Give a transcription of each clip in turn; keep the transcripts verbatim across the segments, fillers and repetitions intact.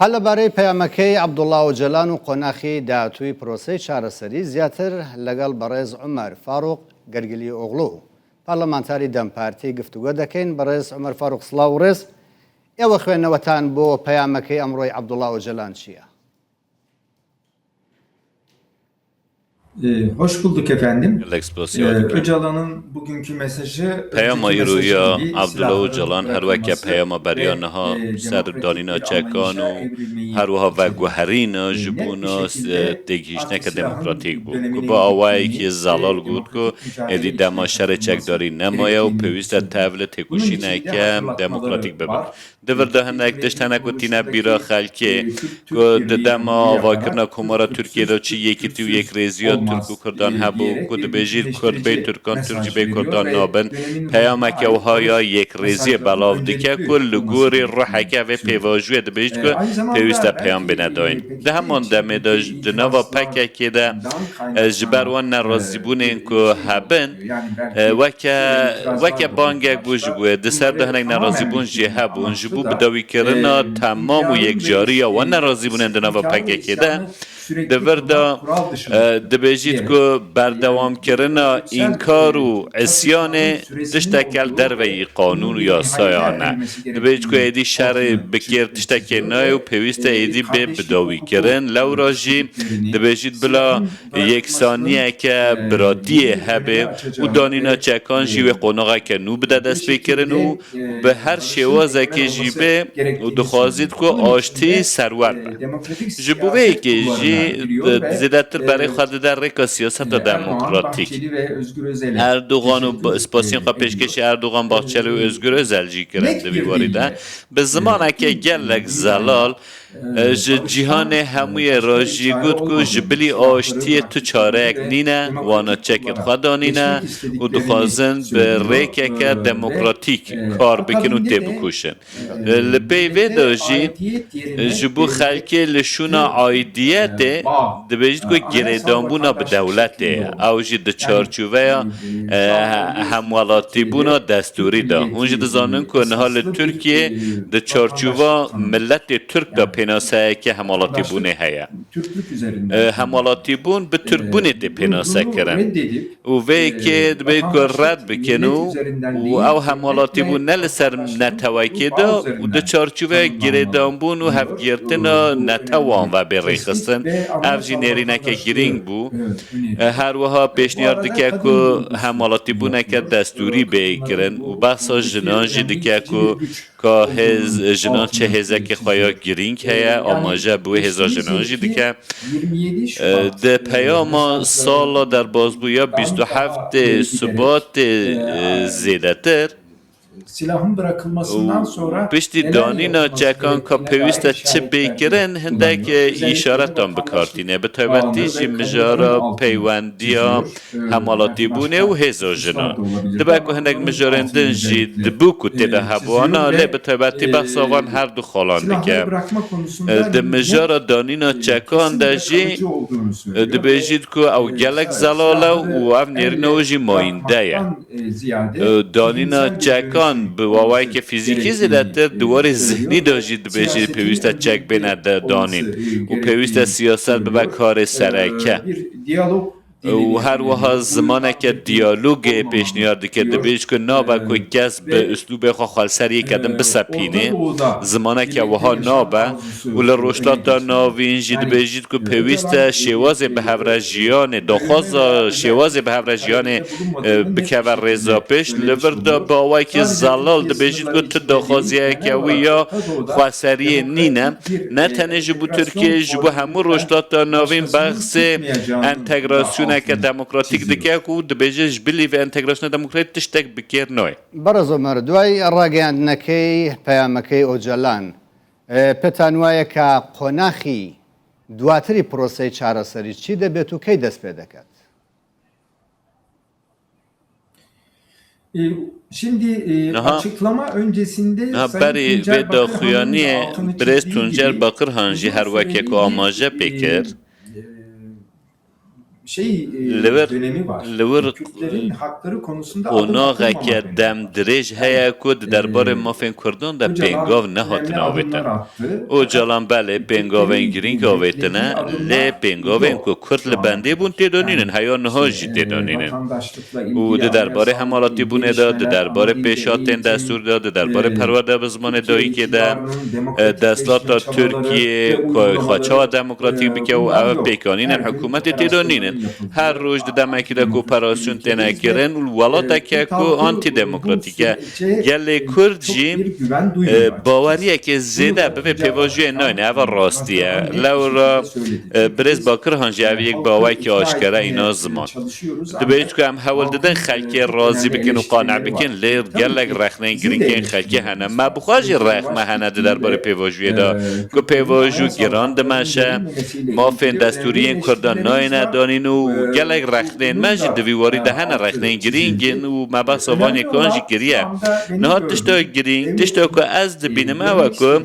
هەر لەبارەی پەیامەکەی عەبدوڵا ئۆجەلان و قۆناخی داهاتووی پرۆسەی چارەسەری زیاتر لەگەڵ بەڕێز عومەر فاروق گەرگلی ئۆغلو، پەرلەمانتاری دەم پارتی گفتوگۆ دەکەین. بەڕێز عومەر فاروق، سڵاو و ڕێز. ئێوە خوێندنەوەتان بۆ پەیامەکەی ئەمڕۆی عەبدوڵا ئۆجەلان چییە؟ Ee, hoş bulduk efendim. Gelek spasiya dikim. Öcalan'ın bugünkü mesajı Peyama îroya Abdullah Ocalan her weke peyama beriya niha ser danîna çekan û her wiha veguherîna ji bona têgihiştneke demokratîk bû. Ku bi awayekî zelal got ku êdî dema şerê çekdarî nemaye û pêwîst e tev li têkoşîneke demokratîk bibe. Di vir de hinek tişt hene ku tîne bîra xelkê, ku di dema avakirina Komara Tirkiyê de çi yekîtî û yekrêziya Tirk û Kurdan hebû, ku dibêjît Kurd bê Tirkan, Tirk ji bê Kurdan nabin, peyameke wiha ya yekrêziyê belav dike, ku li gorî ruheke vê pêvajoyê dibêjît ku pêwîst e peyam bêne dayîn. Di heman demê de di nava P K K'ê de, e, ji ber wan nerazîbûnên ku hebin, e, weke, weke bangek bû ji bo, di ser de hinek nerazîbûn jî hebûn. Ji bo bidawîkirina temam û yekcariya wan nerazîbûnên di nava P K K'ê de, di vir de, e, dibêjît ku berdewamkirina înkar û îsyanê tişteke li derveyî qanûn û yasayan e. Dibêjît ku êdî şerê bikêr tiştekê nayê û pêwîst e êdî bê bidawîkirin. Lewra jî dibêjît bila yeksaniyeke biratiyê hebe û danîna çekan jî wê qonaxeke nû bide destpêkirin û bi her şêwazekê jî be û dixwazît ku aştî serwer be. Ji bo vê yekê jî zêdetir berê xwe dide rêka siyaseta demokratîk. Erdogan û spasiyên xwe pêşkêşî Erdogan, Bahçeli û Özgür Özel jî kirin di vî warî de. Bi zimaneke gelek zelal, e, ji cîhanê hemûyê re jî got ku ji bilî aştiyê tu çareyek nîne, wana çekên xwe danîne û dixwazin bi rêkeke demokratîk kar bikin û têbikoşin. E, li pey vê de jî, e, ji bo xelkê li şûna aidiyetê dibêjit ku girêdanbûna bi dewletê ye. Ew jî di çarçoveya, e, hemwelatîbûna destûrî de. Hûn jî dizanin ku niha li Tirkiyê di çarçova miletê Tirk de pênaseyeke hemwelatîbûnê heye. E, hemwelatîbûn bi Tirkbûnê tê pênasekirin. Û vê yekê dibê ku red bikin û, û ew hemwelatîbûn ne li ser netewekê de û di çarçoveya girêdanbûn û hevgirtina netewan ve bê rêxistin. Ev jî nêrîneke girîng bû. E, her wiha pêşniyar dike ku hemwelatîbûneke destûrî bê kirin û behsa jinan jî dike ku ka hêz, jinan çi hêzekê xwe ya girîng heye, amaje bi wê hêza jinan jî dike. E, di peyama sala derbasbû ya bîst û heftê Sibatê, e, zêdetir, Silahın bırakılmasından sonra piştî danîna çekan ka pêwîst e çi bê kirin, hindek, e, îşaretan bi kar tîne. Bi taybetî jî mijara peywendiya hemwelatîbûnê û hêza jinan. Dibe ku hinek mijarên din jî dibû ku tê de hebûna, lê bi taybetî behsa van her du xalan dike. Di mijara danîna çekan de jî dibêjît ku ew gelek zelal e û ev nêrîna wî jî mayînde ye. Danîna çekan bi wawayeke fîzîkî zêdetir di warê zihnî de jî dibêjî pêwîst e çek bêne de danîn û pêwîst e siyaset bibe karê sereke. Û her wiha zimaneke diyalogê pêşniyar dike. Dibêjît ku nabe ku kes bi uslûbê xwe xwe li ser yeke din bisepîne. Zimaneke wiha nabe. Û li Rojhilata Navîn jî dibêjît ku pêwîst e şêwazê bi hev re jiyanê, daxwaza şêwazê bi hev re jiyanê, e, bikeve rêza pêş. Li vir de bi awayekî zelal dibêjît ku tu daxwaziyeke wî ya xweseriyê nîne. Ne tenê ji bo Tirkiyê, ji bo hemû Rojhilata Navîn behsê entegrasyoneke demokratîk dike ku dibêje ji bilî vê entegrasyona demokratîk tiştek bi kêr nayê. بەڕێز عومەر، دوای ڕاگەیاندنەکەی پەیامەکەی ئۆجەلان، ئێ، پێتان وایە کە قۆناخی دواتری پرۆسەی چارەسەری چی دەبێت و کەی دەست پێ دەکات؟ E, Şimdi e, Niha, açıklama öncesinde niha Sayın berî vê Tuncer Bakırhan'ın daxuyaniyê altını birêz çizdiği Tuncer gibi Bakırhan jî her weke ku amaje pê kir, e, Li wir, li wir qonaxeke dem dirêj heye ku di derbarê mafên Kurdan de pêngav nehatine avêtin. Ocalan belê pêngavên girîng avêtine, lê pêngavên ku Kurd li bendê bûn tê de nînin, heya niha jî tê de nînin. Û di derbarê hemalatîbûnê de, di derbarê pêşhatên destûr de, di derbarê perwerde bi zimanê dayikê de, e, desthilata Tirkiyê ku xwe çawa demokratîk bike û ev pêkanînên hikûmetê tê de nînin. Her roj di demekî de ku operasyon têne kirin û welateke ku antîdemokratîk e. Gelê Kurd jî, e, baweriyeke zêde bi vê pêvajoyê nayne. Ev rastî ye. Lewra, e, birêz Bakirhan jî ev yek bi awayekî aşkere îna ziman. Dibêjin ku em hewl didin xelkê razî bikin û qane bikin, lê gelek rexneyên girîng ên xelkê hene. Me bi xwe jî rexne hene di derbarê pêvajoyê de, ku pêvajo giran dimeşe, mafên destûrî yên Kurdan nayêne danîn û gelek rexneyên me jî di vî warî de hene, rexneyên girîng in û me behsa van yekan jî kiriye. Niha tişta girîng, tişta ku ez dibînim ew e ku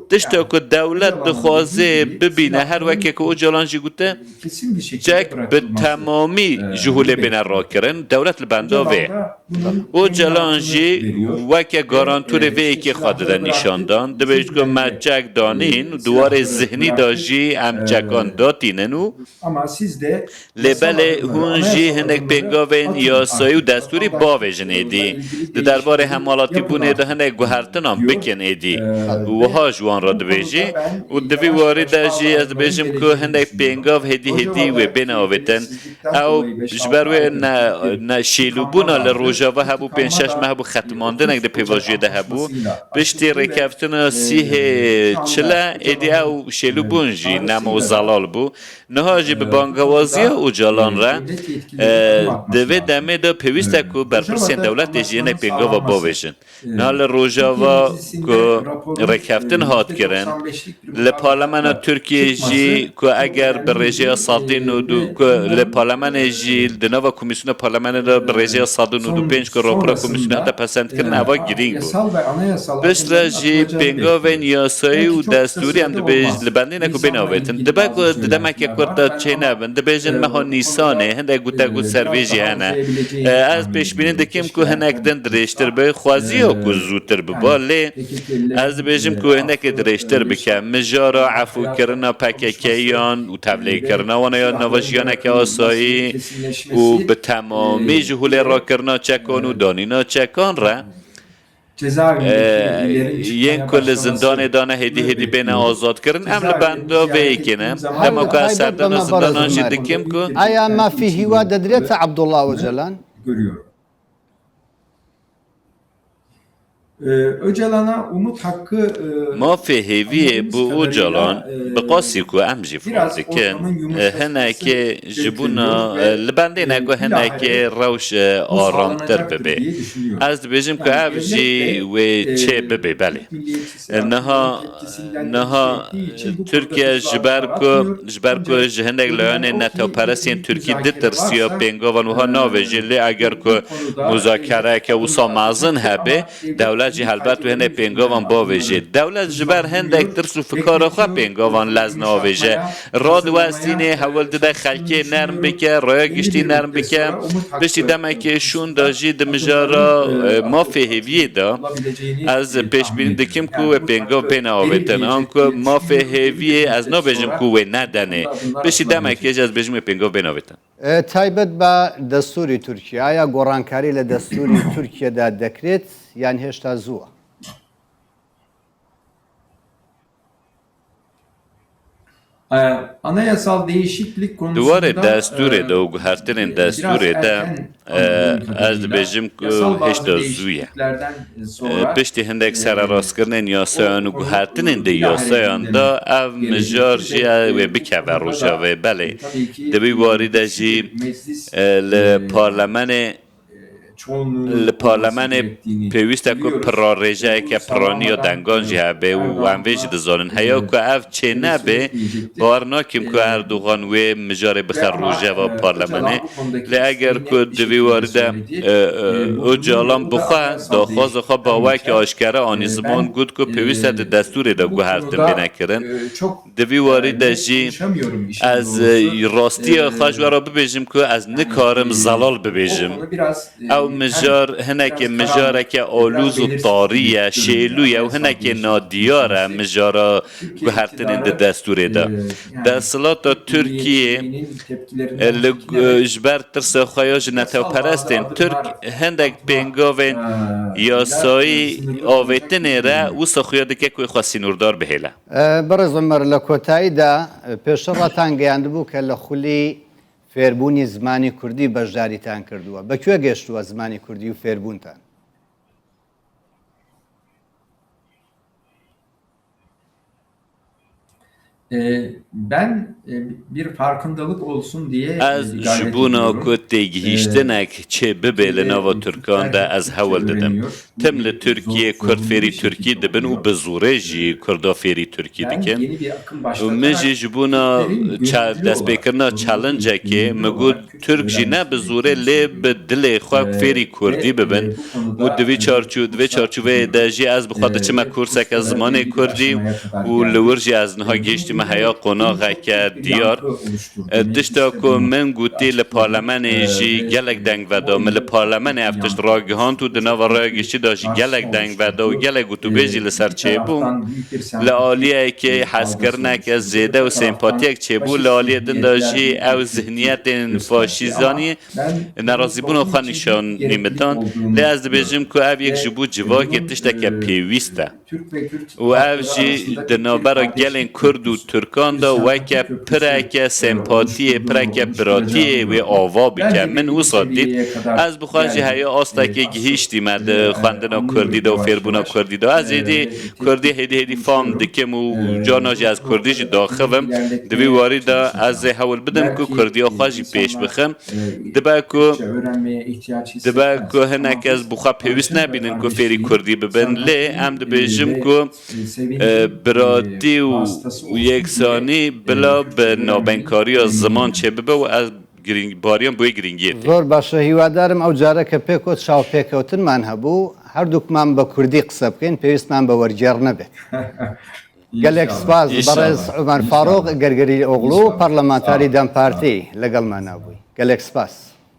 tişta ku dewlet dixwaze bibîne, her weke ku Ocalan jî gote, çek bi temamî ji holê bêne rakirin, dewlet li benda vê. Ocalan jî weke garantorê vê yekê xwe dide nîşandan, dibêjit ku me çek danîn û di warê zihnî de jî em çekan datînin û lê belê hûn jî hinek pêngavên yasayî û destûrî bavêjin êdî. Di derbarê hemalatîbûnê de hinek guhertinan bikin êdî. Û wiha ji wan re dibêjî û di vî warî de jî ez dibêjim ku hinek pêngav hêdî hêdî wê bêne avêtin. Ew ji ber wê ne, ne şêlûbûna li Rojava hebû, pênc şeş meh bû, xetimandinek di pêvajoyê de hebû. Piştî rêkeftina sîhê çile êdî ew şêlûbûn jî nem û zelal bû. Niha jî bi bangewaziya Ocalan re, e, di vê demê de pêwîst e ku berpirsên dewletê jî hinek pêngava bavêjin. Niha li Rojava ku rêkeftin hat kirin, li Parlamena Tirkiyê jî ku eger bi rêjeya sedî nod û, ku li Parlamenê jî di nava komîsyona Parlamenê de bi rêjeya sedî nod û pênc ku rapora komîsyonê hate pesendkirin, eva girîng bû. Piştre jî pêngavên yasayî û destûrî em dibêj-, li bendê ne ku bên avêtin. Dibe ku di demeke kurt de çênebin. Dibêjin meha Nîsanê, hindek gote ku ser vê jî hene. E, ez pêşbînî dikim ku hinek din dirêjtir be, xweziya ku zûtir biba, lê ez dibêjim ku hinekê dirêjtir bike. Mijara efûkirina P K K yan û tevlêkirina wan ya nava jiyaneke asayî û bi temamî ji holê rakirina çekan û danîna çekan re, e, yên ku li zindanê de ne hêdî hêdî bêne azadkirin, em li benda vê yekê ne. Dema ku ez serdana zindanan jî dikim ku Aya mafê hîwa dedrête Abdullah Ocalan? Görüyorum. Ee, Öcalan'a umut hakkı, e, mafê hêviyê bo Ocalan, e, bi qasî ku em jî fam dikin, e, hinekê ji bona, e, li bendê ne ku hinekê rewş, e, aramtir bibe. Ez dibêjim ku ev jî wê çê bibe, belê. E, niha, niha Tirkiye ji ber ku, ji ber ku ji hinek layanên netewperestên Tirkî ditirsiya pêngavan wiha navêje, lê eger ku muzakereke wisa mezin hebe, dewlet jî helbet wê hinek pêngavan bavêje. Dewlet ji ber hindek tirs û fikara xwe pêngavan lez navêje. Radiwestînê hewl dide xelkê nerm bike, raya giştî nerm bike. Piştî demekê şûn de jî di mijara, e, mafê hêviyê de ez pêşbînî dikim ku wê pêngav bêne avêtin. Anku mafê hêviyê ez nabêjim ku wê nedenê. Piştî demekê jî ez bêjim wê pêngav bêne avêtin. E, taybet ba destûrî Tirkiye. Aya gorankarî li destûrî Tirkiye de dekret yan hêşta zû e? Ee, anayasal değişiklik konusunda, Di warê destûrê de û guhertinên destûrê de, e, ez dibêjim ku hêşta zû ye. E, piştî hindek sererastkirinên yasayan û guhertinên di yasayan de ev mijar jî wê bikeve rojavê. Belê, di vî warî de jî, e, li parlamenê Li parlemenê pêwîst e ku pirarêjeyeke piraniya dengan jî hebe û em vê jî dizanin. Heya ku ev çênebe, bawer nakim ku Erdogan wê mijarê bixe rojeva parlemenê. Lê eger ku di vî warî de, e, e, Ocalan bi xwe daxwaza xwe bi awayekî aşkere anî ziman, got ku pêwîst e di destûrê de guhertin bêne kirin. Di vî warî de jî ez, e, rastiya xwe ji we re bibêjim ku ez nikarim zelal bibêjim. Ew mijar hinekê mijareke alûz û tarî ye, şêlû ye û hinekê nadiyar e mijara guhertinên di destûrê de. Desthilata Tirkiyê, e, li, e, ji ber tirsa xwe ya ji netewperestên Tirk hindek pêngavên yasayî avêtinê re wisa xuya dike ku xwe sînordar bihêle. Berêz Omer, لە کۆتاییدا پێشڕاتان گەیاندبوو کە لە خولی فێربوونی زمانی کوردی بەشداریتان کردووە. بە کوێ گەشتووە زمانی کوردی و فێربوونتان؟ E, ben e, bir farkındalık olsun diye e, Ez ji bona ku têgihîştinek çê bibe li nava Tirkan de ez hewl didim. Tim li Tirkiyê Kurd fêrî Tirkî dibin û bi zorê jî Kurda fêrî Tirkî dikin. Û min jî ji bona destpêkirina challenge-ekê min got, Tirk jî ne bi zorê lê bi dilê xwe fêrî Kurdî bibin. Û di vî çarçû-, di vê çarçoveyê de jî ez bi xwe diçime kurseke zimanê Kurdî û li wir jî ez niha gihiştime heya qonaxeke diyar. E, tişta ku min gotî li parlemenê jî gelek deng veda. Min li parlemenê ev tişt ragihand û di nava raya giştî de jî gelek deng veda û gelek gotûbêj jî li ser çêbû. Li aliyekê hezkirineke zêde û sempatiyek çêbû, li aliyê din de jî ew zihniyetên faşîzanî nerazîbûna xwe nîşanî min dan. Lê ez dibêjim ku ev yek ji bo civakê tişteke pêwîst e. Û ev jî di navbera gelên Kurd û Tirkan de weke pireke sempatiyê, pireke biratiyê wê ava bike. Min wisa dît. Ez bi xwe jî heya astekê gihîştîme di xwendina Kurdî de û fêrbûna Kurdî de. Ez êdî Kurdî hêdî hêdî fam dikim û carna jî ez Kurdî jî daxivim. Di vî warî de ez ê hewl bidim ku Kurdiya xwe jî pêş bixim. Dibe ku, dibe ku hinek kes bi xwe pêwîst nebînin ku fêrî Kurdî bibin, lê em dibêjim ku, e, biratî û, û yeksanî bila bi navbenkariya ziman çêbibe û ez girîng-, bariyan bi wê girîngiyê tê. زۆر باشە، هیوادارم ئەو جارە کە پێکەوت چاوپێکەوتنمان هەبوو، هەردووکمان بە کوردی قسە بکەین، پێویستمان بە وەرگێڕ نەبێت. گەلێک سپاس. ئینشاڵڵا. بەڕێز عومەر فاروق گەرگەری ئۆغڵو، پەرلەمانتاری دەم پارتی لەگەڵمانە بووی. گەلێک سپاس.